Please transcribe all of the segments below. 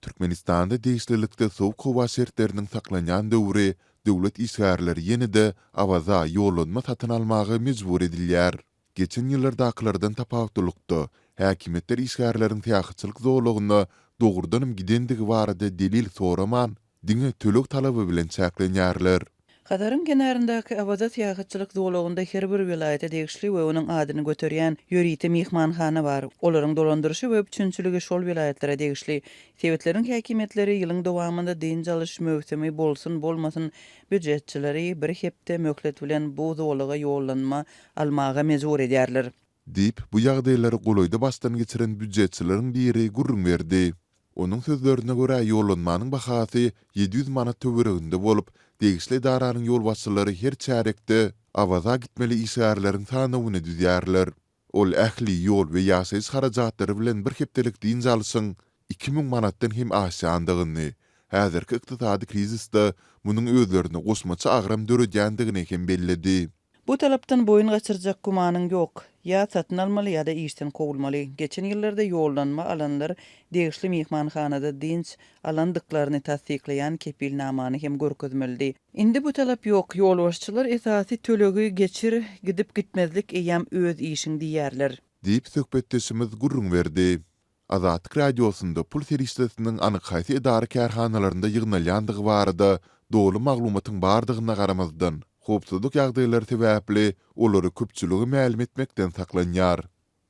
Türkmenistanda degişlilikde sowuk howa şertleriniň saklanýan döwri döwlet işgärleri ýene-de Awaza ýollanma satyn almaga mejbur edilýär. Geçen ýyllardakylardan tapawutlylykda, häkimiýetler işgärleriň syýahatçylyk zolagyna dogrudanam gidendigi barada delil soraman, diňe töleg talaby bilen çäklenýärler. Hazaryň kenaryndaky Awaza syýahatçylyk zolagynda her bir welaýata degişli we onuň adyny göterýän ýörite myhmanhana bar. Olaryň dolandyryşy we üpjünçiligi şol welaýatlara degişli. Sebitleriň häkimiýetleri ýylyň dowamynda dynç alyş möwsümi bolsun-bolmasyn býujetçileri bir hepde möhlet bilen bu zolaga ýollanma almaga mejbur edýärler. Diýip, bu ýagdaýlary golaýda başdan geçiren býujetçileriň biri gürrüň berdi. Onuň sözlerine görä, ýollanmanyň bahasy 700 manat töwereginde bolup, degişli edaranyň ýolbaşçylary her çärýekde Awaza gitmeli işgärleriň sanawyny düzýärler. Ol ähli ýol we ýaşaýyş harajatlary bilen bir hepdelik dynç alşyň 2000 manatdan hem aşýandygyny, häzirki ykdysady krizisde munuň özlerine goşmaça agram döredýändigini hem belledi. Bu talapdan boýun gaçyrjak gümanyň ýok. Ýa satyn almaly ýa-da işden kowulmaly. Geçen ýyllarda ýollanma alanlar degişli myhmanhanada dynç alandyklaryny tassyklaýan kepilnamany hem görkezmelidi. Indi bu talap ýok. Ýolbaşçylar esasy tölegi geçir, gidip-gitmezlik eýýäm öz işiň diýýärler. Diýip, söhbetdeşimiz gürrüň berdi. Azatlyk Radiosynda pul serişdesiniň anyk haýsy edara-kärhanalarynda ýygnalýandygy barada doly maglumatyň bardygyna garamazdan, howpsuzlyk ýagdaýlary sebäpli olary köpçülige mälim etmekden saklanýar.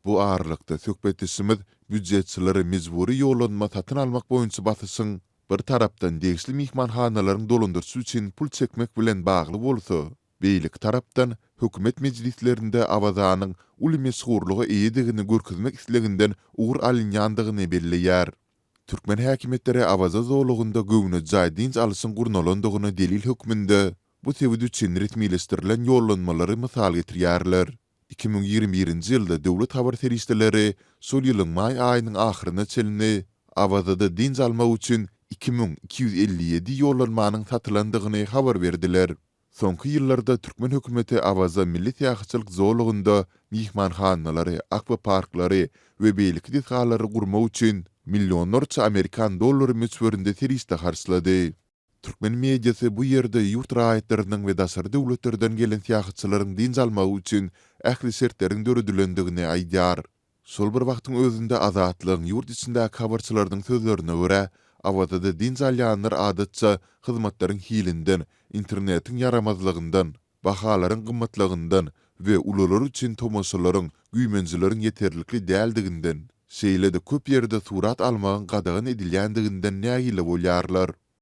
Bu aralykda, söhbetdeşimiz býujetçilere mejbury ýollanma satyn almak boýunça basyşyň, bir tarapdan, degişli myhmanhanalaryň dolandyryşy üçin pul çekmek bilen bagly bolsa, Beýleki tarapdan, hökümet mejlislerinde Awazanyň uly meşhurlyga eýedigini görkezmek isleginden ugur alynýandygyny belleýär. Türkmen häkimiýetleri Awaza zolagynda göwnejaý dynç alyşyň gurnalandygyna delil hökmünde bu sebit üçin resmileşdirilen ýollanmalary mysal getirýärler. 2021-nji ýylda döwlet habar serişdeleri şol ýylyň maý aýynyň ahyryna çenli Awazada dynç almak üçin 2257 ýollanmanyň satylandygyny habar berdiler. Soňky ýyllarda türkmen hökümeti Awaza milli syýahatçylyk zolagynda myhmanhanalary, akwaparklary we beýleki desgalary gurmak üçin millionlarça amerikan dollary möçberinde serişde harçlady. Türkmen mediasy bu ýerde ýurt raýatlarynyň we daşary döwletlerden gelen syýahatçylaryň dynç almagy üçin ähli şertleriň döredilendigini aýdýar. Şol bir wagtyň özünde Azatlygyň ýurt içindäki habarçylarynyň sözlerine görä, Awazada dynç alýanlar adatça hyzmatlaryň hilinden, internetiň ýaramazlygyndan, bahalaryň gymmatlygyndan we ulular üçin tomaşalaryň, güýmenjeleriň ýeterlikli däldiginden, şeýle-de köp ýerde surat almagyň gadagan edilýändiginden nägile bolýarlar.